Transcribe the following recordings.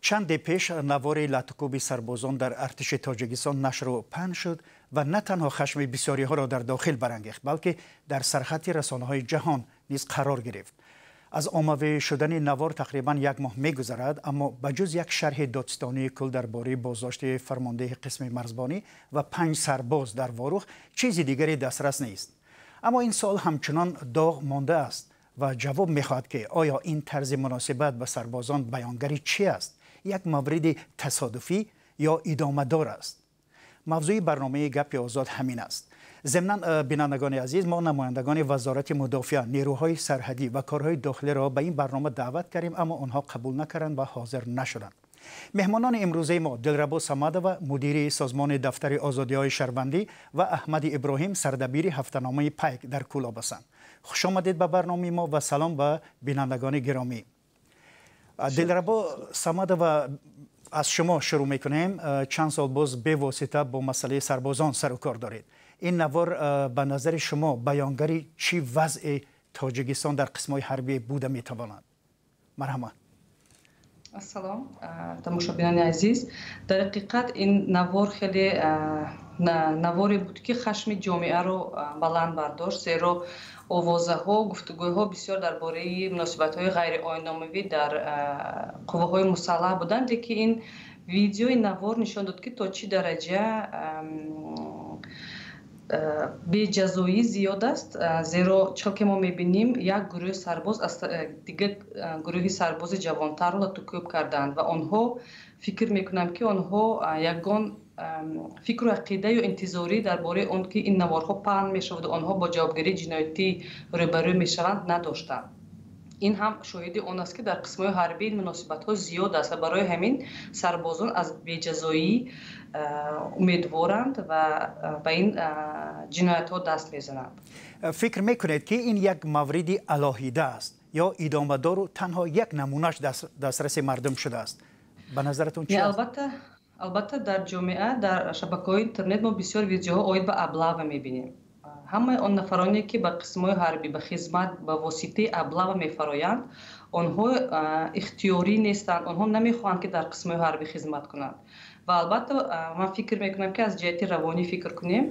Чанде пеш навори латукӯби сарбозон дар артиши Тоҷикистон нашру паҳн шуд ва на танҳо хашми бисёриҳоро дар дохил барангехт, балки дар сархати расонаҳои ҷаҳон низ қарор гирифт. Аз оммавӣ шудани навор тақрибан як моҳ мегузарад, аммо ба ҷуз як шарҳи додстонии кул дар бораи боздошти фармондеҳи қисми марзбонӣ ва 5 сарбоз дар Ворух чизи дигаре дастрас нест. Аммо ин суол ҳамчунон доғ мондааст ва ҷавоб мехоҳад, ки оё ин тарзи муносибат ба сарбозон баёнгари чӣ аст? Як мавриди тасодуфӣ ё идомадор аст? Мавзӯи барномаи Гапи Озод ҳамин аст. Зимнан, бинандагони азиз, мо намояндагони Вазорати мудофиа, нерӯҳои сарҳадӣ ва корҳои дохилиро ба ин барнома даъват кардем, аммо онҳо қабул накарданд ва ҳозир нашуданд. Меҳмонони имрӯзаи мо Дилрабо Самадова, мудири созмони Дафтари озодиҳои шаҳрвандӣ, ва Аҳмади Иброҳим, сардабири ҳафтаномаи Пайк дар Кӯлоб ҳастанд. Хуш омадед ба барномаи мо ва салом ба бинандагони гиромӣ. Дилрабо Самадова, аз шумо шурӯъ мекунем. Чанд сол боз бевосита бо масъалаи сарбозон сару кор доред. Ин навор ба назари шумо баёнгари чӣ вазъи Тоҷикистон дар қисмҳои ҳарбӣ буда метавонад? Марҳамат. Ассалом, тамошобинони азиз. Дар ҳақиқат, ин навор хеле наворе буд, ки хашми ҷомеаро баланд бардошт, зеро овозаҳо, гуфтугӯҳо бисёр дар бораи муносибатҳои ғайриоинномавӣ дар қувваҳои мусаллаҳ буданд, лекин ин видеои навор нишон дод, ки то чӣ дараҷа беҷазоӣ зиёд аст, зеро чӣ ки мо мебинем, як гурӯҳи сарбоз аз дигар гурӯҳи сарбози ҷавонтарро латукӯб карданд ва онҳо, фикр мекунам, ки онҳо ягон фикру ақида ё интизорӣ дар бораи он ки ин наворҳо паҳн мешаваду онҳо бо ҷавобгарии ҷиноятӣ рӯбарӯ мешаванд, надоштанд. Ин ҳам шоҳиди он аст, ки дар қисмҳои ҳарбӣ ин муносибатҳо зиёд аст ва барои ҳамин сарбозон аз беҷазоӣ умедворанд ва ба ин ҷиноятҳо даст мезананд. Фикр мекунед, ки ин як мавриди алоҳида аст ё идомадору танҳо як намунаш дастраси мардум шудааст? Ба назаратон чи? Албатта, дар ҷомеа, дар шабакаҳои интернет мо бисёр видеоҳо оид ба облава мебинем. Ҳамаи он нафароне, ки ба қисмҳои ҳарбӣ ба хизмат ба воситаи облава мефароянд, онҳо ихтиёрӣ нестанд, онҳо намехоҳанд, ки дар қисмҳои ҳарбӣ хизмат кунанд. Ва албатта, ман фикр мекунам, ки аз ҷиҳати равонӣ фикр кунем,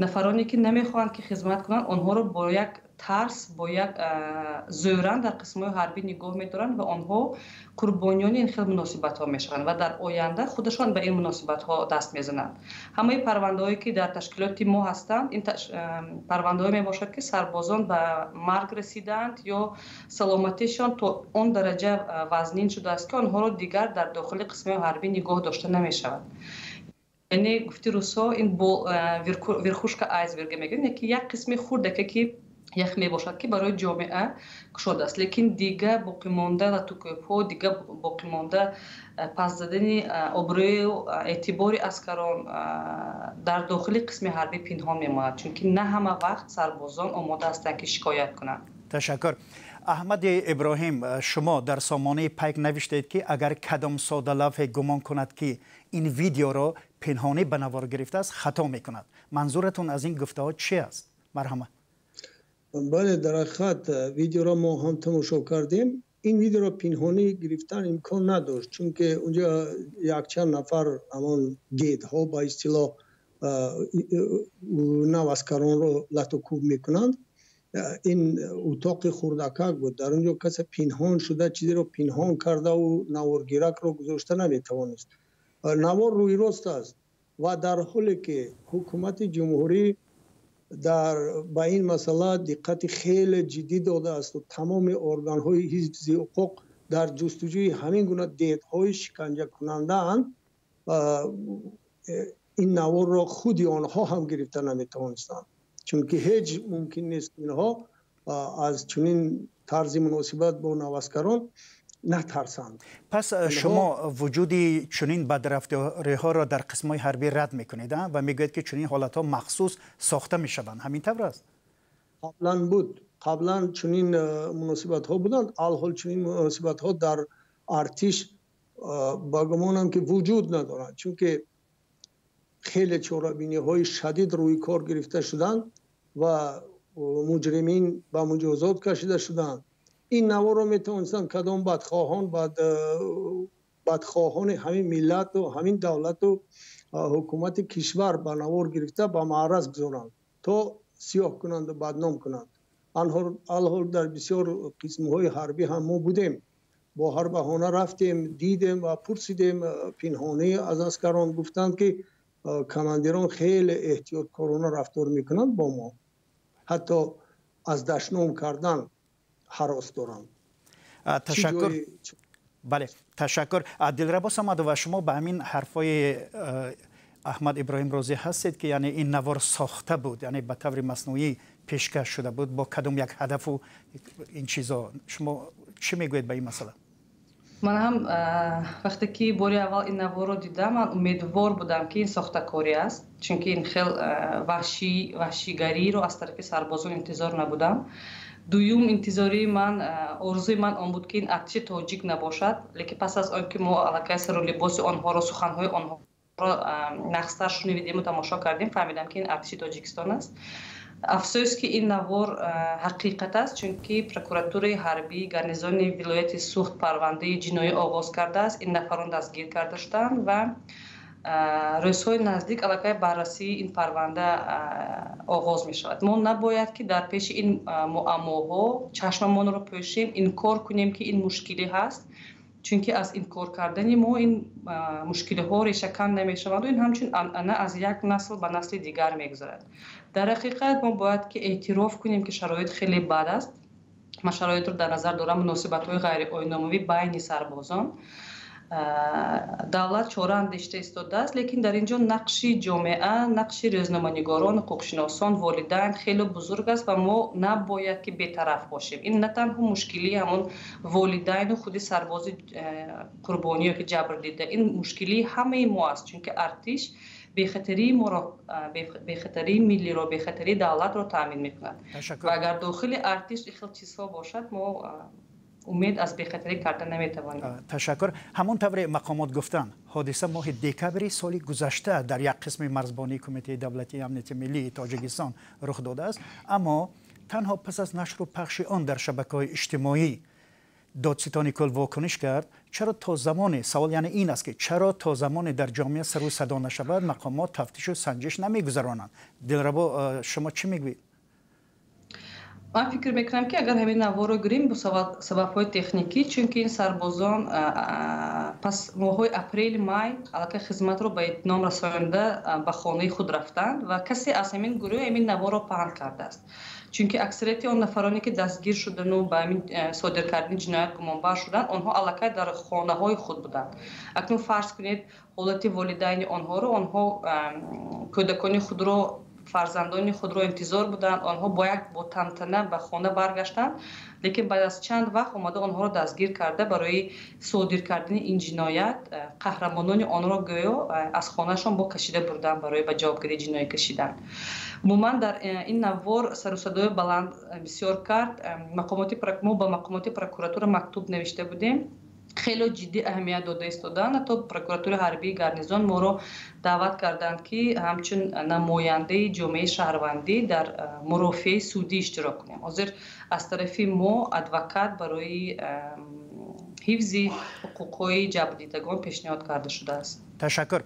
нафароне, ки намехоҳанд, ки хизмат кунанд, онҳоро бо як тарс, бо як зӯран дар қисмҳои ҳарбӣ нигоҳ медоранд ва онҳо қурбониёни ин хел муносибатҳо мешаванд ва дар оянда худашон ба ин муносибатҳо даст мезананд. Ҳамаи парвандаҳое, ки дар ташкилоти мо ҳастанд, ин парвандаҳое мебошад, ки сарбозон ба марг расидаанд ё саломатишон то он дараҷа вазнин шудааст, ки онҳоро дигар дар дохили қисмҳои ҳарбӣ нигоҳ дошта намешавад. Яъне, гуфти русҳо, ин верхушка айсберга мегӯянд, ки як қисми хурдаке, ки ях мебошад, ки барои ҷомеа кушода аст, лекин дигар боқимонда латукӯбҳо, дигар боқимонда пас задани обрӯю эътибори аскарон дар дохили қисми ҳарбӣ пинҳон мемонад, чунки на ҳама вақт сарбозон омода ҳастанд, ки шикоят кунанд. Ташаккур. Аҳмади Иброҳим, шумо дар сомонаи Пайк навиштед, ки агар кадом содалавҳе гумон кунад, ки ин видеоро пинҳонӣ ба навор гирифтааст, хато мекунад. Манзуратон аз ин гуфтаҳо чи аст? Марҳамат. Бале, дар ҳақиқат, видеоро мо ҳам тамошо кардем. Ин видеоро пинҳонӣ гирифтан имкон надошт, чунки унҷо якчанд нафар ҳамон дедҳо, ба истилоҳ, наваскаронро лату кӯб мекунанд. Ин утоқи хурдакак буд, дар он ҷо касе пинҳон шуда, чизеро пинҳон кардаву наворгиракро гузошта наметавонист. Навор рӯи рост аст ва дар ҳоле ки ҳукумати ҷумҳурӣ дар ба ин масъала диққати хеле ҷиддӣ додааст ва тамоми органҳои ҳифзи ҳуқуқ дар ҷустуҷӯи ҳамин гуна дедҳои шиканҷакунандаанд, ин наворро худи онҳо ҳам гирифта наметавонистанд, чунки ҳеҷ мумкин нест инҳо аз чунин тарзи муносибат бо наваскарон натарсанд. Пас шумо вуҷуди чунин бадрафториҳоро дар қисмҳои ҳарбӣ рад мекунед ва мегӯед, ки чунин ҳолатҳо махсус сохта мешаванд. Ҳамин тавр аст? Қаблан буд, қаблан чунин муносибатҳо буданд. Алҳол чунин муносибатҳо дар артиш, ба гумонам, ки вуҷуд надоранд, чунки хеле чорабиниҳои шадид рӯи кор гирифта шуданд ва муҷримин ба муҷозот кашида шуданд. Ин наворро метавонистанд кадом бадхоҳон, Бадхоҳони ҳамин миллату ҳамин давлату ҳукумати кишвар ба навор гирифта ба маъраз гузоранд, то сиёҳ кунанду бадном кунанд. Алҳол дар бисёр қисмҳои ҳарбӣ ҳам мо будем, бо ҳар баҳона рафтем, дидем ва пурсидем пинҳонӣ аз аскарон. Гуфтанд, ки командирон хеле эҳтиёткорона рафтор мекунанд бо мо, ҳатто аз дашном кардан ҳарос доранд. Ташаккур. Бале, ташаккур. Дилрабо Самадова, шумо ба ҳамин ҳарфҳои Аҳмад Иброҳим розӣ ҳастед, ки яъне ин навор сохта буд, яъне ба таври маснуӣ пешкаш шуда буд, бо кадом як ҳадафу ин чизо? Шумо чӣ мегӯед ба ин масъала? Ман ҳам вақте ки бори аввал ин наворро дидам, ман умедвор будам, ки ин сохтакорӣ аст, чунки ин хел ваҳшигариро аз тарафи сарбозон интизор набудам. Дуюм, интизории ман, орзуи ман он буд, ки ин артиши тоҷик набошад, лекин пас аз он ки мо аллакай сару либоси онҳоро, суханҳои онҳоро нағзтар шунидему тамошо кардем, фаҳмидам, ки ин артиши Тоҷикистон аст. Афсӯс, ки ин навор ҳақиқат аст, чунки прокуратураи ҳарбии гарнизони вилояти Суғд парвандаи ҷиноӣ оғоз кардааст, ин нафарон дастгир карда шуданд ва рӯзҳои наздик аллакай баррасии ин парванда оғоз мешавад. Мо набояд, ки дар пеши ин муаммоҳо чашмамонро пӯшем, инкор кунем, ки ин мушкилӣ ҳаст, чунки аз инкор кардани мо ин мушкилиҳо решакан намешаванду ин ҳамчун анъана аз як насл ба насли дигар мегузарад. Дар ҳақиқат, мо бояд, ки эътироф кунем, ки шароит хеле бад аст. Ман шароитро дар назар дорам муносибатҳои ғайриоиномавӣ байни сарбозон. Давлат чора андешида истодааст, лекин дар ин ҷо нақши ҷомеа, нақши рӯзноманигорон, ҳуқуқшиносон, волидайн хеле бузург аст ва мо набояд, ки бетараф бошем. Ин на танҳо мушкилии ҳамон волидайну худи сарбози қурбонӣ ё ки ҷабрдида, ин мушкилии ҳамаи мо аст, чунки артиш бехатарии моро, бехатарии миллиро, бехатарии давлатро таъмин мекунад. Ва агар дохили артиш ин хел чизҳо бошад, мо умед аз бехатарӣ карда наметавонем. Ташаккур. Ҳамон тавре мақомот гуфтанд, ҳодиса моҳи декабри соли гузашта дар як қисми марзбонии Кумитаи давлатии амнияти миллии Тоҷикистон рух додааст, аммо танҳо пас аз нашру пахши он дар шабакаҳои иҷтимоӣ додситони кул вокуниш кард. Чаро то замоне, савол яъне ин аст, ки чаро то замоне дар ҷомеа сару садо нашавад, мақомот тафтишу санҷиш намегузаронанд? Дилрабо, шумо чӣ мегӯед? Ман фикр мекунам, ки агар ҳамин наворро гирем, бо сабабҳои техникӣ, чунки ин сарбозон пас моҳҳои апрел, май аллакай хизматро ба итмом расонида, ба хонаи худ рафтанд ва касе аз ҳамин гурӯҳ ҳамин наворро паҳн кардааст, чунки аксарияти он нафароне, ки дастгир шудану ба ҳамин содир кардани ҷиноят гумонбар шуданд, онҳо аллакай дар хонаҳои худ буданд. Акнун фарз кунед ҳолати волидайни онҳоро: онҳо кӯдакони худро, фарзандони худро интизор буданд, онҳо бо як бо тантана ба хона баргаштанд, лекин баъд аз чанд вақт омада онҳоро дастгир карда, барои содир кардани ин ҷиноят қаҳрамонони онро гӯё аз хонаашон бо кашида бурдан барои ба ҷавобгарии ҷиноӣ кашидан. Умуман, дар ин навор сарусадои баланд бисёр кард. Мо ба мақомоти прокуратура мактуб навишта будем, хеле ҷиддӣ аҳамият дода истоданд, ҳатто прокуратураи ҳарбии гарнизон моро даъват карданд, ки ҳамчун намояндаи ҷомеаи шаҳрвандӣ дар мурофиаи судӣ иштирок кунем. Ҳозир аз тарафи мо адвокат барои ҳифзи ҳуқуқҳои ҷабрдидагон пешниҳод карда шудааст. Ташаккур.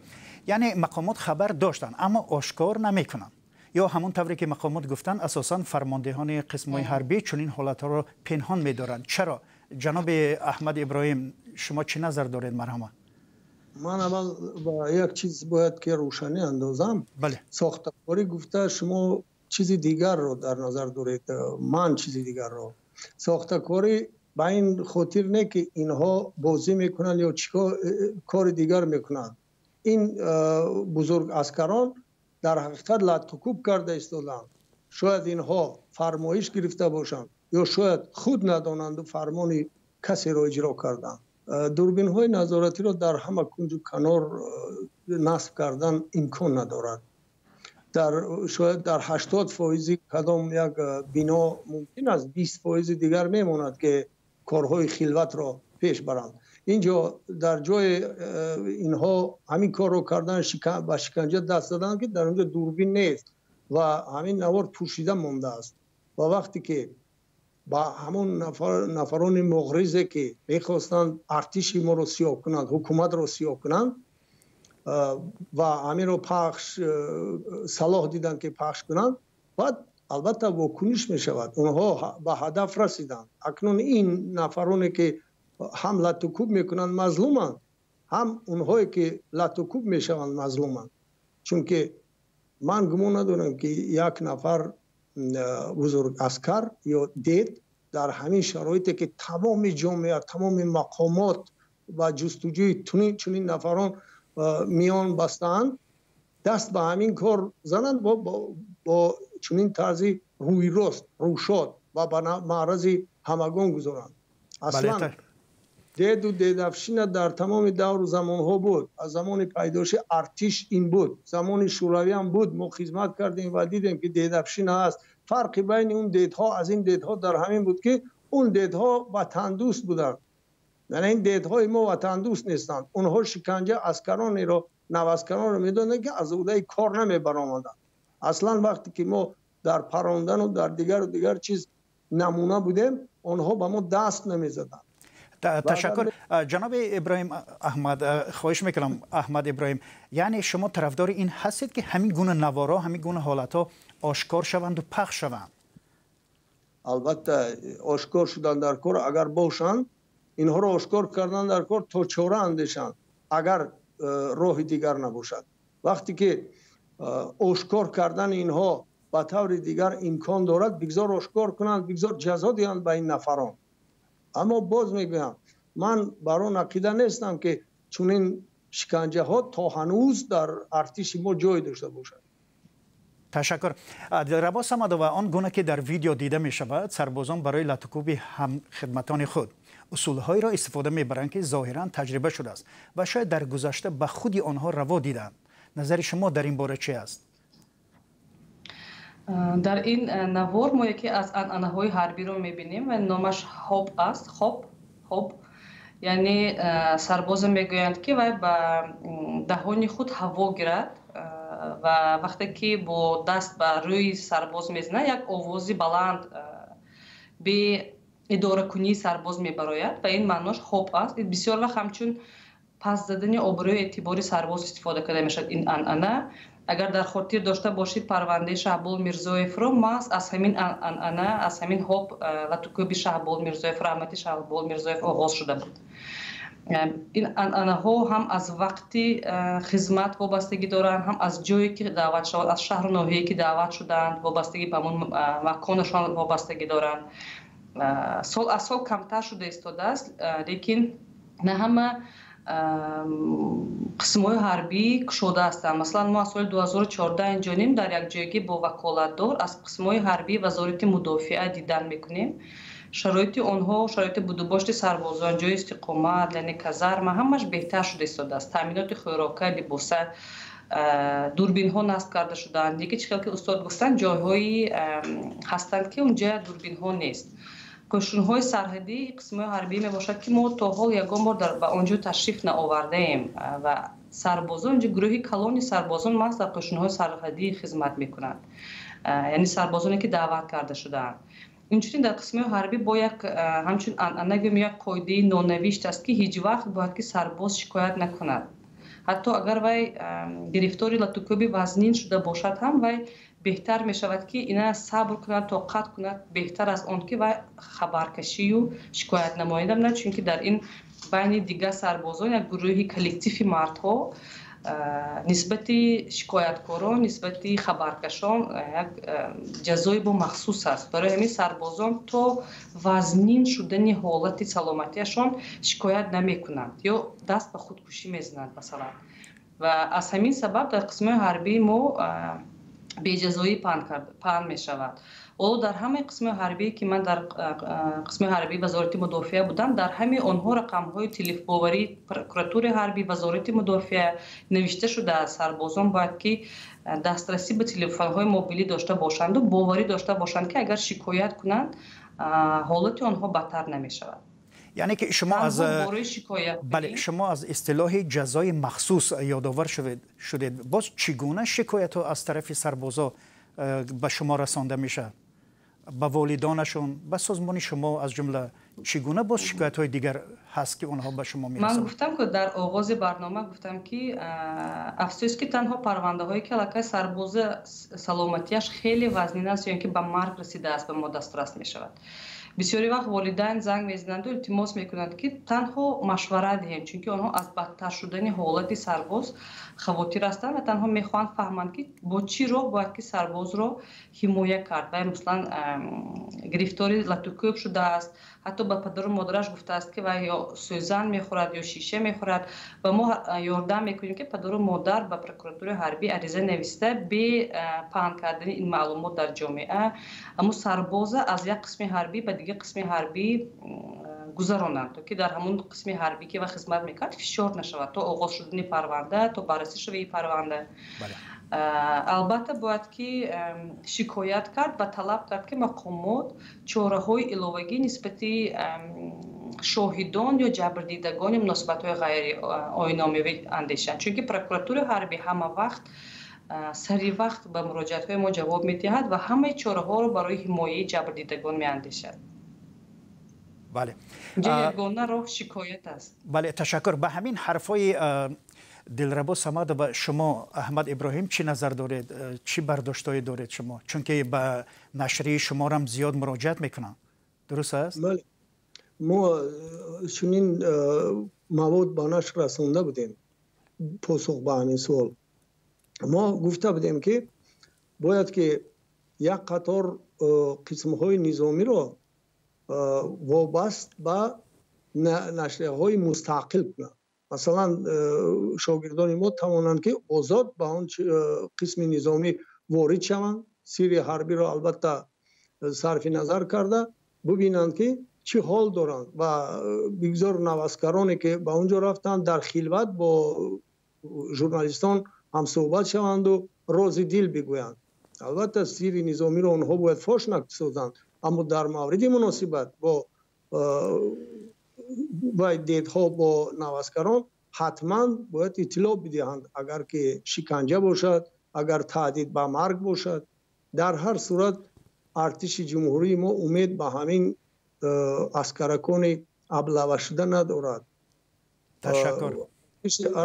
Яъне мақомот хабар доштанд, аммо ошкор намекунанд, ё ҳамон тавре ки мақомот гуфтанд, асосан фармондеҳони қисмҳои ҳарбӣ чунин ҳолатҳоро пинҳон медоранд. Чаро? Ҷаноби Аҳмад Иброҳим, шумо чӣ назар доред, марҳамат? Ман аввал ба як чиз бояд ки рӯшанӣ андозам. Бале. Сохтакорӣ гуфта, шумо чизи дигарро дар назар доред, ман чизи дигарро. Сохтакорӣ ба ин хотир не, ки инҳо бозӣ мекунанд ё чӣ кори дигар мекунанд. Ин бузург аскарон дар ҳақиқат латтукӯб карда истоданд. Шояд инҳо фармоиш гирифта бошанд ё шояд худ надонанду фармони касеро иҷро карданд. Дурбинҳои назоратиро дар ҳама кунҷу канор насб кардан имкон надорад. Дар шояд дар 80 фоизи кадом як бино мумкин аст, 20 фоизи дигар мемонад, ки корҳои хилватро пеш баранд. Инҷо дар ҷои инҳо ҳамин корро кардан, ба шиканҷа даст заданд, ки дар онҷо дурбин нест ва ҳамин навор пӯшида мондааст. Ва вақте ки Ба ҳамон нафарони муғризе ки мехостанд артиши моро сиёҳ кунанд, ҳукуматро сиёҳ кунанд ва ҳаминро пахш салоҳ диданд ки пахш кунанд, баъд албатта вокуниш мешавад. Онҳо ба ҳадаф расиданд. Акнун ин нафароне ки ҳам латукӯб мекунанд мазлуманд, ҳам онҳое ки латукӯб мешаванд мазлуманд. Чунки ман гумон надорам ки як нафар бузург аскар ё дед дар ҳамин шароите ки тамоми ҷомеа, тамоми мақомот ба ҷустуҷӯи чунин нафарон миён бастаанд, даст ба ҳамин кор зананд бо чунин тарзи рӯйрост, рӯшод ва ба маърази ҳамагон гузоранд. Аслан деду дедафшина дар тамоми давру замонҳо буд. Аз замони пайдоиши артиш ин буд, замони шӯравӣ ҳам буд. Мо хизмат кардем ва дидем ки дедафшина ҳаст. Фарқи байни он дедҳо аз ин дедҳо дар ҳамин буд ки он дедҳо ватандӯст буданд. Яъне ин дедҳои мо ватандӯст нестанд. Онҳо шиканҷа аскаронеро, наваскаронро медонанд ки аз уҳдаи кор намебаромаданд. Аслан вақте ки мо дар парондану дар дигару дигар чиз намуна будем, онҳо ба мо даст намезаданд. Ташаккур. Ҷаноби Иброҳим Аҳмад, хоҳиш мекунам, Аҳмад Иброҳим, яъне шумо тарафдори ин ҳастед ки ҳамин гуна наворҳо, ҳамин гуна ҳолатҳо ошкор шаванду пахш шаванд? Албатта ошкор шудан дар кор, агар бошанд, инҳоро ошкор кардан дар кор то чора андешанд, агар роҳи дигар набошад. Вақте ки ошкор кардани инҳо ба таври дигар имкон дорад, бигзор ошкор кунанд, бигзор ҷазо диҳанд ба ин нафарон. Аммо боз мегӯям, ман бар он ақида нестам ки чунин шиканҷаҳо то ҳанӯз дар артиши мо ҷой дошта бошад. Ташаккур. Дилрабо Самадова, он гуна ки дар видео дида мешавад, сарбозон барои латукӯби ҳамхидматони худ усулҳоеро истифода мебаранд ки зоҳиран таҷриба шудааст ва шояд дар гузашта ба худи онҳо раво диданд. Назари шумо дар ин бора чи аст? Дар ин навор мо яке аз анъанаҳои ҳарбиро мебинем ва номаш хоб аст. Хоб, хоб, яъне сарбоза мегӯянд ки вай ба даҳони худ ҳаво гирад ва вақте ки бо даст ба рӯи сарбоз мезанад, як овози баланд бе идоракунии сарбоз мебарояд ва ин маънош хоб аст. Бисёр вақт ҳамчун пас задани обрӯи эътибори сарбоз истифода карда мешавад ин анъана. Агар дар хотир дошта бошед, парвандаи Шаҳбол Мирзоевро маҳз аз ҳамин анъана, аз ҳамин ҳоб латукӯби Шаҳбол Мирзоев, раҳмати Шаҳбол Мирзоев оғоз шуда буд. Ин анъанаҳо ҳам аз вақти хизмат вобастагӣ доранд, ҳам аз ҷое ки даъват шавад, аз шаҳру ноҳияе ки даъват шуданд вобастагӣ ба ҳамон маконашон вобастагӣ доранд. Сол аз сол камтар шуда истодааст, лекин на ҳама қисмҳои ҳарбӣ кушода ҳастанд. Масалан, мо аз соли 2014 инҷонем дар якҷоягӣ бо ваколатдор аз қисмҳои ҳарбии Вазорати мудофиа дидан мекунем. Шароити онҳо, шароити будубошти сарбозон, ҷои истиқомат, яъне казарма, ҳамаш беҳтар шуда истодааст. Таъминоти хӯрока, либоса, дурбинҳо насб карда шудаанд. Лекин чӣ хел ки устод гуфтанд, ҷойҳои ҳастанд ки унҷа дурбинҳо нест. Қӯшунҳои сарҳадӣ қисмҳои ҳарбӣ мебошад ки мо то ҳол ягон бор ба он ҷо ташриф наовардаем ва сарбозон инҷо гурӯҳи калони сарбозон маҳз дар қӯшунҳои сарҳадӣ хизмат мекунанд, яъне сарбозоне ки даъват карда шудаанд. Инчунин дар қисмҳои ҳарбӣ бо як ҳамчун анъана гӯем, як қоидаи нонавишт аст ки ҳеҷ вақт бояд ки сарбоз шикоят накунад. Ҳатто агар вай гирифтори латукӯби вазнин шуда бошад ҳам, вай беҳтар мешавад ки ина сабр кунад, тоқат кунад, беҳтар аз он ки вай хабаркашию шикоят намояд на, чунки дар ин байни дигар сарбозон як гурӯҳи коллективи мардҳо нисбати шикояткорон, нисбати хабаркашон як ҷазои бо махсус аст. Барои ҳамин сарбозон то вазнин шудани ҳолати саломатиашон шикоят намекунанд ё даст ба худкушӣ мезананд масалан. Ва аз ҳамин сабаб дар қисмҳои ҳарбии мо беҷазоӣ паҳн мешавад. Ҳоло дар ҳамаи қисмҳои ҳарбие ки ман дар қисмҳои ҳарбии Вазорати мудофиа будам, дар ҳамаи онҳо рақамҳои телефбоварии прокуратураи ҳарбӣ, Вазорати мудофиа навишта шудааст. Сарбозон бояд ки дастрасӣ ба телефонҳои мобилӣ дошта бошанду боварӣ дошта бошанд ки агар шикоят кунанд, ҳолати онҳо бадтар намешавад. Яъне ки шумо аз бале, шумо аз истилоҳи ҷазои махсус ёдовар шудед. Боз чӣ гуна шикоятҳо аз тарафи сарбозо ба шумо расонда мешавад? Ба волидонашон, ба созмони шумо аз ҷумла чӣ гуна боз шикоятҳои дигар ҳаст, ки онҳо ба шумо мерасонанд? Ман гуфтам, ки дар оғози барнома гуфтам, ки афсӯс, ки танҳо парвандаҳое, ки аллакай сарбоза саломатиаш хеле вазнин аст ё ин ки ба марг расидааст, ба мо дастрас мешавад. Бисёри вақт волидайн занг мезананду илтимос мекунанд, ки танҳо машварат диҳем, чунки онҳо аз бадтар шудани ҳолати сарбоз хавотир ҳастанд ва танҳо мехоҳанд фаҳманд, ки бо чӣ роҳ бояд ки сарбозро ҳимоя кард. Вай, масалан, гирифтори латукӯб шудааст, ҳатто ба падару модараш гуфтааст, ки вай ё сӯзан мехӯрад, ё шиша мехӯрад, ва мо ёрдам мекунем, ки падару модар ба прокуратураи ҳарбӣ ариза нависта, бе паҳн кардани ин маълумот дар ҷомеа, аммо сарбоза аз як қисми ҳарбӣ ба дигар қисми ҳарбӣ гузаронанд, то ки дар ҳамон қисми ҳарбӣ, ки вай хизмат мекард, фишор нашавад то оғоз шудани парванда, то баррасӣ шавии парванда. Албатта, бояд ки шикоят кард ва талаб кард, ки мақомот чораҳои иловагӣ нисбати шоҳидон ё ҷабрдидагони муносибатҳои ғайриоиномавӣ андешанд, чунки прокуратураи ҳарбӣ ҳама вақт сари вақт ба муроҷиатҳои мо ҷавоб медиҳад ва ҳамаи чораҳоро барои ҳимояи ҷабрдидагон меандешад. Бале. Инҷо ягона роҳ шикоят аст. Бале, ташаккур. Ба ҳамин ҳарфҳои Дилрабо Самадова шумо, Аҳмад Иброҳим, чӣ назар доред, чӣ бардоштҳое доред шумо? Чунки ба нашрияи шуморам зиёд муроҷиат мекунанд, дуруст аст? Бале, мо чунин мавод ба нашр расонда будем. Посух ба ҳамин суол, мо гуфта будем, ки бояд ки як қатор қисмҳои низомиро вобаст ба нашрияҳои мустақил кунанд. Масалан, шогирдони мо тавонанд, ки озод ба он қисми низомӣ ворид шаванд, сирри ҳарбиро албатта сарфи назар карда, бубинанд, ки чӣ ҳол доранд, ва бигзор наваскароне, ки ба он ҷо рафтанд, дар хилват бо журналистон ҳамсӯҳбат шаванду рози дил бигӯянд. Албатта, сирри низомиро онҳо бояд фош насозанд, аммо дар мавриди муносибат бо вай дедҳо, бо наваскарон ҳатман бояд иттилоъ бидиҳанд, агар ки шиканҷа бошад, агар таҳдид ба марг бошад. Дар ҳар сурат, артиши ҷумҳурии мо умед ба ҳамин аскаракони аблавашуда надорад. Ташаккур.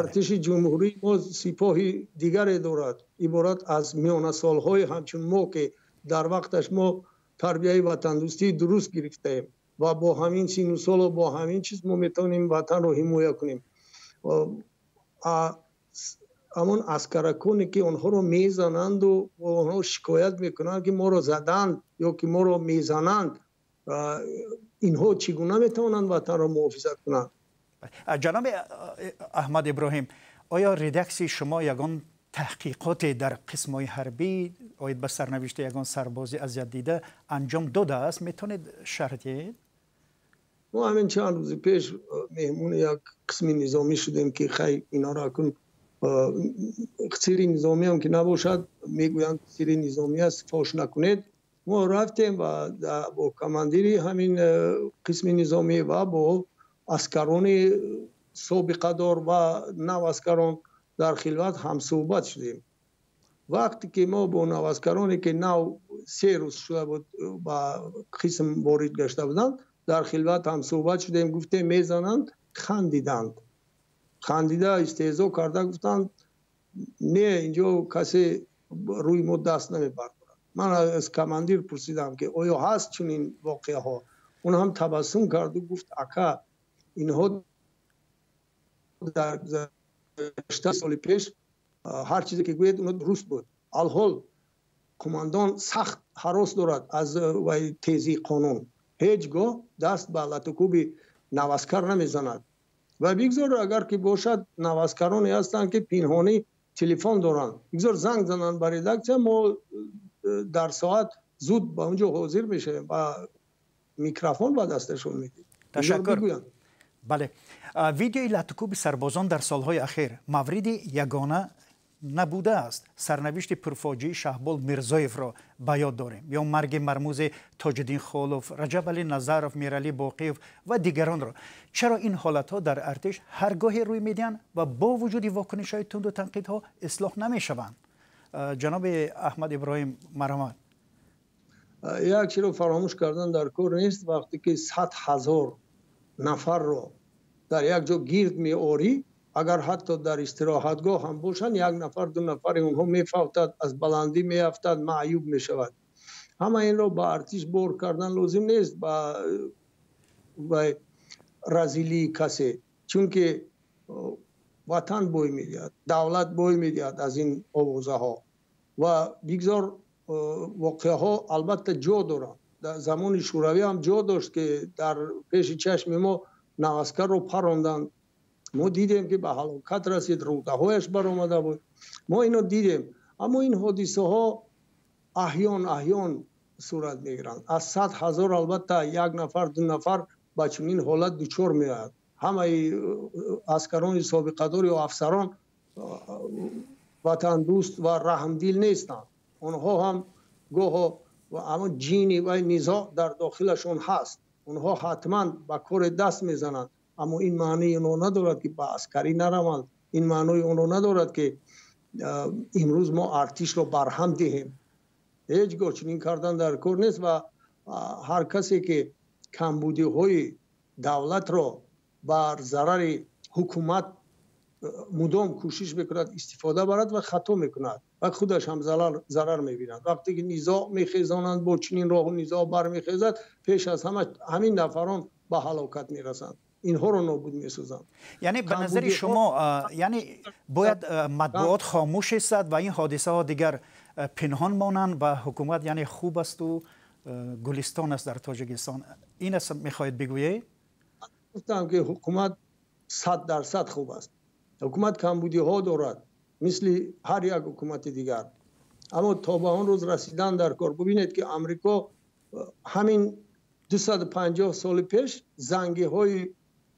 Артиши ҷумҳурии мо сипоҳи дигаре дорад, иборат аз миёнасолҳои ҳамчун мо, ки дар вақташ мо тарбияи ватандӯстии дуруст гирифтаем ва бо ҳамин сину солу бо ҳамин чиз мо метавонем ватанро ҳимоя кунем. Ҳамон аскараконе, ки онҳоро мезананду онҳо шикоят мекунанд, ки моро заданд ё ки моро мезананд, инҳо чӣ гуна метавонанд ватанро муҳофизат кунанд? Ҷаноби Аҳмад Иброҳим, оё редаксияи шумо ягон таҳқиқоте дар қисмҳои ҳарбӣ оид ба сарнавишти ягон сарбози азиятдида анҷом додааст? Метавонед шарҳ диҳед? Мо ҳамин чанд рӯзи пеш меҳмони як қисми низомӣ шудем, ки хай, инҳоро акун сирри низомиам ки набошад, мегӯянд, сирри низомӣ аст, фош накунед. Мо рафтем ва бо командири ҳамин қисми низомӣ ва бо аскарони собиқадор ва наваскарон дар хилват ҳамсӯҳбат шудем. Вақте ки мо бо наваскароне, ки нав 3 рӯз шуда буд ба қисм ворид гашта буданд, дар хилват ҳамсӯҳбат шудем, гуфтем, мезананд, хандиданд. Хандида, истеҳзо карда гуфтанд: «Не, инҷо касе рӯи мо даст намебардорад». Ман аз командир пурсидам, ки оё ҳаст чунин воқеаҳо? Он ҳам табассум карду гуфт: «Ака, инҳо дар гузашта, соли пеш, ҳар чизе ки гӯед, оно дуруст буд. Алҳол қумандон сахт ҳарос дорад аз вай тезии қонун, ҳеҷ гоҳ даст ба латукӯби наваскар намезанад. Ва бигзор, агар ки бошад, наваскароне ҳастанд, ки пинҳонӣ телефон доранд, бигзор занг зананд ба редаксия, мо дар соат зуд ба он ҷо ҳозир мешавем ва микрофон ба дасташон медиҳем». Ташаккур. Бале, видеои латукӯби сарбозон дар солҳои ахир мавриди ягона набудааст. Сарнавишти пурфоҷиаи Шаҳбол Мирзоевро ба ёд дорем ё марги мармузи Тоҷиддин Холов, Раҷабалӣ Назаров, Миралӣ Боқиев ва дигаронро. Чаро ин ҳолатҳо дар артиш ҳар гоҳе рӯй медиҳанд ва бо вуҷуди вокунишҳои тунду танқидҳо ислоҳ намешаванд? Ҷаноби Аҳмад Иброҳим, марҳамат. Як чиро фаромӯш кардан дар кор нест, вақте ки 100,000 нафарро дар як ҷо гирд меорӣ, агар ҳатто дар истироҳатгоҳ ҳам бошанд, як нафар, ду нафари онҳо мефавтад, аз баландӣ меафтад, маъюб мешавад. Ҳама инро ба артиш бор кардан лозим нест, ба разилии касе, чунки ватан бой медиҳад, давлат бой медиҳад аз ин овозаҳо. Ва бигзор воқеаҳо албатта ҷо доранд. Дар замони Шӯравӣ ҳам ҷо дошт, ки дар пеши чашми мо наваскарро паронданд. Мо дидем, ки ба ҳалокат расид, рӯдаҳояш баромада буд. Мо ино дидем. Аммо ин ҳодисаҳо аҳён аҳён сурат мегиранд. Аз 100,000 албатта як нафар, ду нафар ба чунин ҳолат дучор меояд. Ҳамаи аскарони собиқадор ё афсарон ватандӯст ва раҳмдил нестанд. Онҳо ҳам гоҳо ҳамон ҷини ва низоъ дар дохилашон ҳаст. Онҳо ҳатман ба кор даст мезананд, аммо ин маънии онро надорад, ки ба аскарӣ нараванд. Ин маънои онро надорад, ки имрӯз мо артишро барҳам диҳем. Ҳеҷ гоҳ чунин кардан дар кор нест ва ҳар касе ки камбудиҳои давлатро бар зарари ҳукумат мудом кӯшиш мекунад истифода барад ва хато мекунад ва худаш ҳам зарар мебинад. Вақте ки низоъ мехезонанд, бо чунин роҳу низоъ бармехезад, пеш аз ҳама ҳамин нафарон ба ҳалокат мерасанд, инҳоро нобуд месозанд. Яъне ба назари шумо, яъне бояд матбуот хомӯш истад ва ин ҳодисаҳо дигар пинҳон монанд ва ҳукумат яъне хуб асту гулистон аст дар Тоҷикистон. Ин аст мехоҳед бигӯед? Гуфтам, ки ҳукумат 100% хуб аст. Ҳукумат камбудиҳо дорад, мисли ҳар як ҳукумати дигар. Аммо то ба он рӯз расидан дар кор. Бубинед, ки Амрико ҳамин 250 соли пеш зангиҳои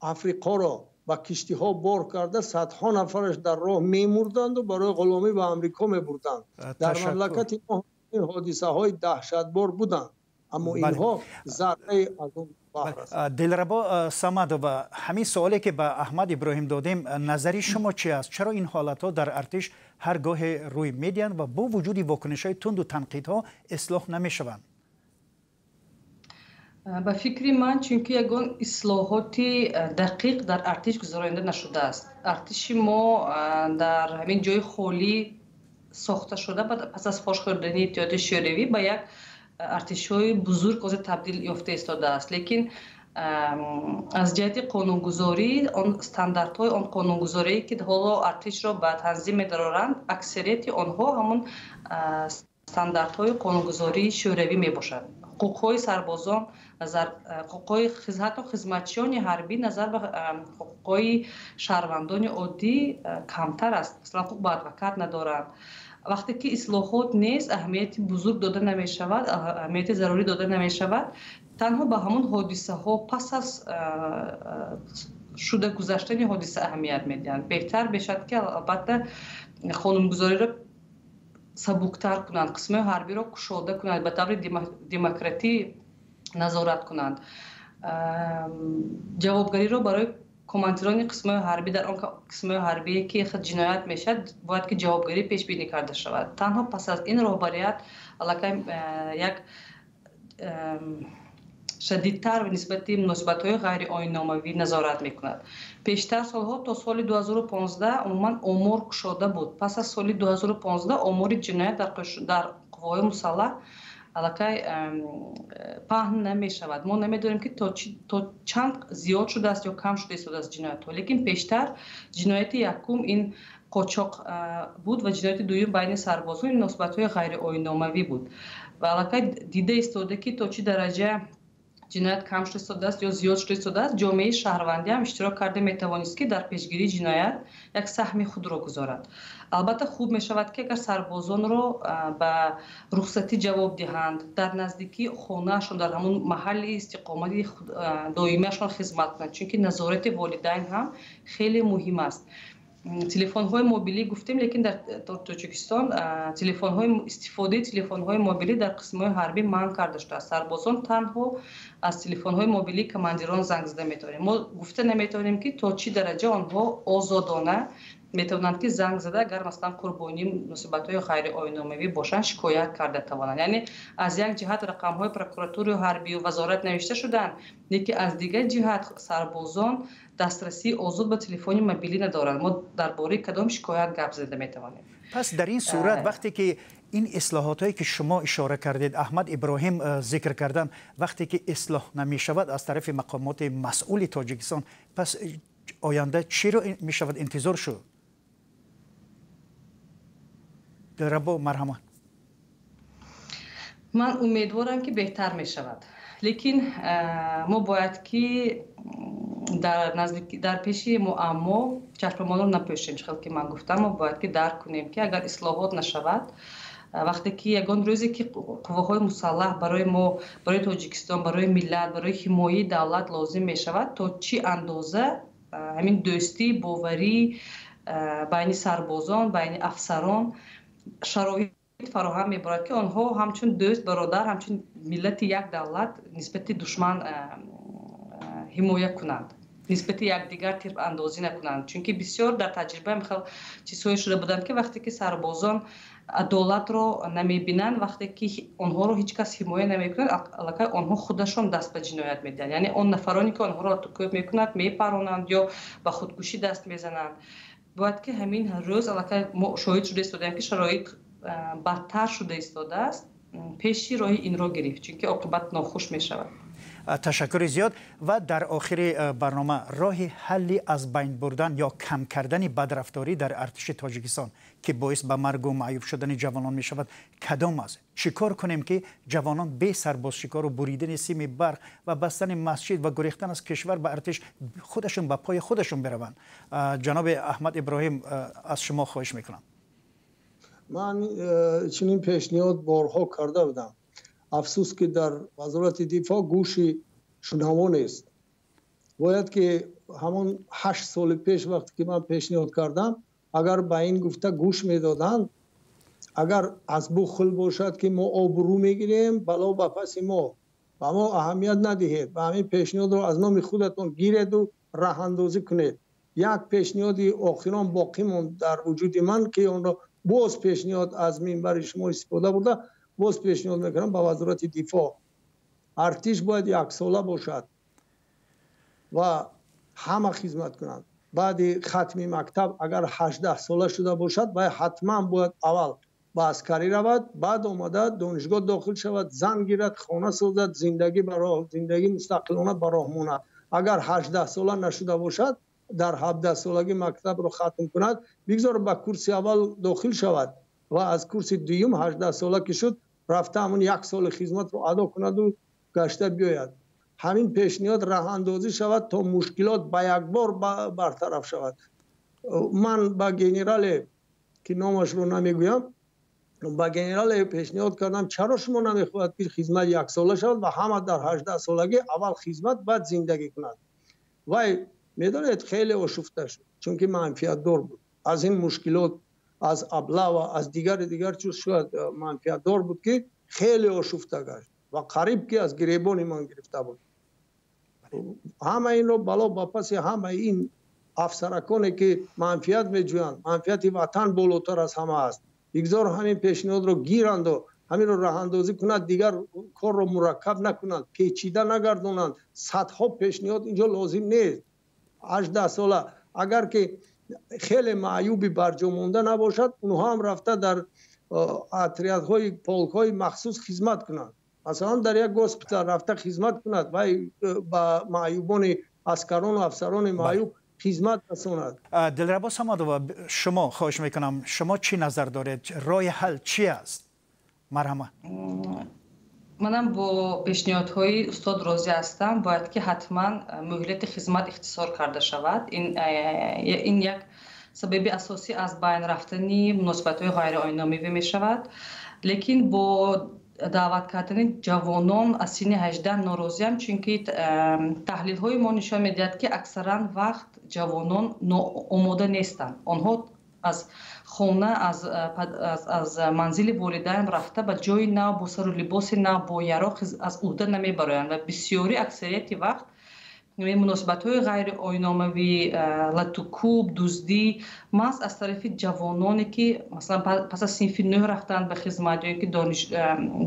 Африқоро ба киштиҳо бор карда, садҳо нафараш дар роҳ мемурданду барои ғуломӣ ба Амрико мебурданд. Дар мамлакати мо ин ҳодисаҳои даҳшатбор буданд, аммо инҳо заррае аз он баҳр аст. Дилрабо Самадова, ҳамин суоле ки ба Аҳмад Иброҳим додем, назари шумо чи аст? Чаро ин ҳолатҳо дар артиш ҳар гоҳе рӯй медиҳанд ва бо вуҷуди вокунишҳои тунду танқидҳо ислоҳ намешаванд? Ба фикри ман, чунки ягон ислоҳоти дақиқ дар артиш гузаронида нашудааст. Артиши мо дар ҳамин ҷои холӣ сохта шуда, пас аз фош хӯрдани Иттиҳоди Шӯравӣ ба як артишҳои бузург ҳозир табдил ёфта истодааст. Лекин аз ҷиҳати қонунгузорӣ, он стандартҳои он қонунгузорие, ки ҳоло артишро ба танзим медароранд, аксарияти онҳо ҳамон стандартҳои қонунгузории шӯравӣ мебошад. Ҳуқуқҳои сарбозон назар, ҳуқуқҳои ҳатто хизматчиёни ҳарбӣ назар ба ҳуқуқҳои шаҳрвандони оддӣ камтар аст. Масалан, ҳуқуқ ба адвокат надоранд. Вақте ки ислоҳот нест, аҳамияти бузург дода намешавад, аҳамияти зарурӣ дода намешавад. Танҳо ба ҳамон ҳодисаҳо пас аз шуда гузаштани ҳодиса аҳамият медиҳанд. Беҳтар мешавад, ки албатта қонунгузориро сабуктар кунанд, қисмҳои ҳарбиро кушода кунанд, ба таври демократӣ назорат кунанд, ҷавобгариро барои командирони қисмҳои ҳарбӣ дар он қисмҳои ҳарбие, ки ҷиноят мешавад, бояд ки ҷавобгарӣ пешбинӣ карда шавад. Танҳо пас аз ин роҳбарият аллакай як шадидтар нисбати муносибатҳои ғайриоинномавӣ назорат мекунад. Пештар солҳо то соли 2015 умуман омор кушода буд. Пас аз соли 2015 омори ҷиноят дар қувваҳои мусаллаҳ аллакай паҳн намешавад. Мо намедонем, ки то чанд зиёд шудааст ё кам шуда истодааст ҷиноятҳо. Лекин пештар ҷинояти якум ин қочоқ буд ва ҷинояти дуюм байни сарбозон муносибатҳои ғайриоинномавӣ буд. Ва аллакай дида истода, ки то чӣ дараҷа ҷиноят кам шуда истодааст ё зиёд шуда истодааст. Ҷомеаи шаҳрвандӣ ҳам иштирок карда метавонист, ки дар пешгирии ҷиноят як саҳми худро гузорад. Албатта, хуб мешавад, ки агар сарбозонро ба рухсатӣ ҷавоб диҳанд, дар наздикии хонаашон, дар ҳамон маҳалли истиқомати доимиашон хизмат кунанд, чунки назорати волидайн ҳам хеле муҳим аст. Телефонҳои мобилӣ гуфтем, лекин дар Тоҷикистон телефонҳои истифодаи телефонҳои мобилӣ дар қисмҳои ҳарбӣ манъ карда шудааст. Сарбозон танҳо аз телефонҳои мобилии командирон занг зада метавонем. Мо гуфта наметавонем, ки то чӣ дараҷа онҳо озодона Метавонанд, ки занг зада, агар, масалан, қурбонии муносибатҳои ғайриоинномавӣ бошанд, шикоят карда тавонанд. Яъне аз як ҷиҳат рақамҳои прокуратураи ҳарбию вазорат навишта шудаанд, лекин аз дигар ҷиҳат сарбозон дастрасии озод ба телефони мобилӣ надоранд. Мо дар бораи кадом шикоят гап зада метавонем? Пас дар ин сурат, вақте ки ин ислоҳотҳое, ки шумо ишора кардед, Аҳмад Иброҳим зикр кардан, вақте ки ислоҳ намешавад аз тарафи мақомоти масъули Тоҷикистон, пас оянда чиро мешавад интизор шуд? Дилрабо, марҳамат. Ман умедворам, ки беҳтар мешавад, лекин мо бояд ки дар пеши муаммо чашмамонро напӯшем. Чӣ хел ки ман гуфтам, мо бояд ки дарк кунем, ки агар ислоҳот нашавад, вақте ки ягон рӯзе ки қувваҳои мусаллаҳ барои мо, барои Тоҷикистон, барои миллат, барои ҳимояи давлат лозим мешавад, то чӣ андоза ҳамин дӯстӣ, боварӣ байни сарбозон, байни афсарон шароит фароҳам меборад, ки онҳо ҳамчун дӯст, бародар, ҳамчун миллати як давлат нисбати душман ҳимоя кунанд, нисбати якдигар тирандозӣ накунанд. Чунки бисёр дар таҷриба хел чизҳое шуда буданд, ки вақте ки сарбозон адолатро намебинанд, вақте ки онҳоро ҳеҷ кас ҳимоя намекунад, аллакай онҳо худашон даст ба ҷиноят медиҳанд. Яъне он нафароне, ки онҳоро латукӯб мекунанд, мепаронанд ё ба худкушӣ даст мезананд. Бояд ки ҳамин рӯз аллакай мо шоҳид шуда истодаем, ки шароит бадтар шуда истодааст, пеши роҳи инро гирифт, чунки оқибат нохуш мешавад. Ташаккури зиёд. Ва дар охири барнома, роҳи ҳалли аз байн бурдан ё кам кардани бадрафторӣ дар артиши Тоҷикистон, ки боис ба маргу маъюб шудани ҷавонон мешавад, кадом аст? Чӣ кор кунем, ки ҷавонон бе сарбозшикору буридани сими барқ ва бастани масҷид ва гурехтан аз кишвар ба артиш худашон ба пои худашон бираванд? Ҷаноби Аҳмад Иброҳим, аз шумо хоҳиш мекунам. Ман чунин пешниҳод борҳо карда будам. Афсӯс, ки дар Вазорати дифоъ гӯши шунаво нест. Бояд ки ҳамон 8 соли пеш, вақте ки ман пешниҳод кардам, агар ба ин гуфта гӯш медоданд. Агар аз бухл бошад, ки мо обрӯ мегирем, бало ба паси мо, ба мо аҳамият надиҳед, ба ҳамин пешниҳодро аз номи худатон гиреду раҳандозӣ кунед. Як пешниҳоди охирон боқӣ монд дар вуҷуди ман, ки онро боз пешниҳод, аз минбари шумо истифода бурда, боз пешниҳод мекунам ба Вазорати дифоъ: артиш бояд яксола бошад ва ҳама хизмат кунанд. Баъди хатми мактаб, агар 18 сола шуда бошад, вай ҳатман бояд аввал ба аскарӣ равад, баъд омада донишгоҳ дохил шавад, зан гирад, хона созад, зиндагӣ ба роҳ, зиндагӣ мустақилона ба роҳ монад. Агар 18 сола нашуда бошад, дар 17 солагӣ мактабро хатм кунад, бигзор ба курси аввал дохил шавад ва аз курси дуюм, 18 сола ки шуд, рафта ҳамон як соли хизматро адо кунаду гашта биёяд. Ҳамин пешниҳод раҳандозӣ шавад, то мушкилот ба якбор бартараф шавад. Ман ба генерале, ки номашро намегӯям, ба генерале пешниҳод кардам: чаро шумо намехоҳад, ки хизмат яксола шавад ва ҳама дар 18 солагӣ аввал хизмат, баъд зиндагӣ кунад? Вай, медонед, хеле ошуфта шуд, чунки манфиатдор буд аз ин мушкилот, аз облава, аз дигари дигар чиз шояд манфиатдор буд, ки хеле ошуфта гашт ва қариб ки аз гиребони ман гирифта буд. Ҳама инро бало ба паси ҳамаи ин афсараконе, ки манфиат меҷӯянд, манфиати ватан болотар аз ҳама аст. Бигзор ҳамин пешниҳодро гиранду ҳаминро раҳандозӣ кунад, дигар корро мураккаб накунанд, печида нагардонанд. Садҳо пешниҳод инҷо лозим нест. 18 сола, агар ки хеле маъюби барҷо монда набошад, онҳо ҳам рафта дар отрядҳои полкҳои махсус хизмат кунанд. Масалан, дар як госпитал рафта хизмат кунад, вай ба маъюбони аскарону афсарони маъюб хизмат расонад. Дилрабо Самадова, шумо, хоҳиш мекунам, шумо чӣ назар доред? Роҳи ҳал чӣ аст? Марҳамат. Манам бо пешниҳодҳои устод розӣ ҳастам. Бояд ки ҳатман муҳлати хизмат ихтисор карда шавад. Ин як сабаби асосӣ аз байн рафтани муносибатҳои ғайриоинномавӣ мешавад. Лекин бо даъват кардани ҷавонон аз синни 18 норозиам, чунки таҳлилҳои мо нишон медиҳад, ки аксаран вақт ҷавонон омода нестанд. Онҳо аз хона, аз манзили волидайн рафта, ба ҷои нав, бо сару либоси нав, бо яроқ аз уҳда намебароянд ва бисёри, аксарияти вақт Муносибатҳои ғайриоиномавӣ, латукӯб, дуздӣ маҳз аз тарафи ҷавононе, ки масалан пас аз синфи нӯҳ рафтанд ба хизмат ё ин ки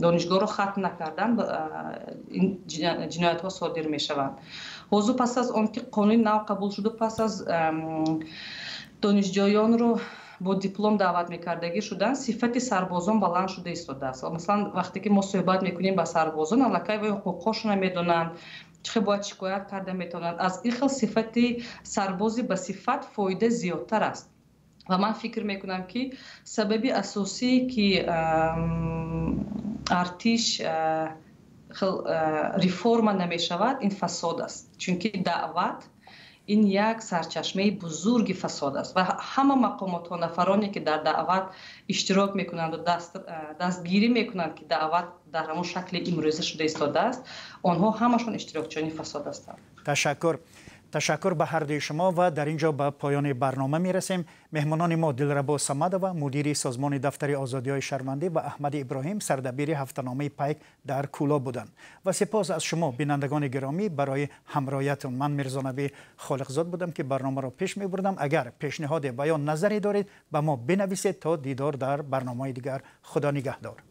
донишгоҳро хатм накарданд, ин ҷиноятҳо содир мешаванд. Ҳозир пас аз он ки қонуни нав қабул шуду, пас аз донишҷӯёнро бо диплом даъват мекардагӣ шуданд, сифати сарбозон баланд шуда истодааст. Масалан, вақте ки мо суҳбат мекунем ба сарбозон, аллакай вай ҳуқуқҳошонро медонанд, чӣ хел бояд шикоят карда метавонанд. Аз ин хел сифати сарбози ба сифат фоида зиёдтар аст. Ва ман фикр мекунам, ки сабаби асосие, ки артиш хел реформа намешавад, ин фасод аст. Чунки даъват ин як сарчашмаи бузурги фасод аст ва ҳама мақомотҳо, нафароне, ки дар даъват иштирок мекунанду дастгирӣ мекунанд, ки даъват дар ҳамон шакли имрӯза шуда истодааст, онҳо ҳамашон иштирокчиёни фасод ҳастанд. Ташаккур. Ташаккур ба ҳар дуи шумо ва дар ин ҷо ба поёни барнома мерасем. Меҳмонони мо Дилрабо Самадова, мудири созмони Дафтари озодиҳои шаҳрвандӣ, ва Аҳмади Иброҳим, сардабири ҳафтаномаи Пайк дар Кӯлоб буданд. Ва сипос аз шумо, бинандагони гиромӣ, барои ҳамроҳиятон. Ман Мирзонаби Холиқзод будам, ки барномаро пеш мебурдам. Агар пешниҳоде ва ё назаре доред, ба мо бинависед. То дидор дар барномаи дигар, Худо нигаҳдор.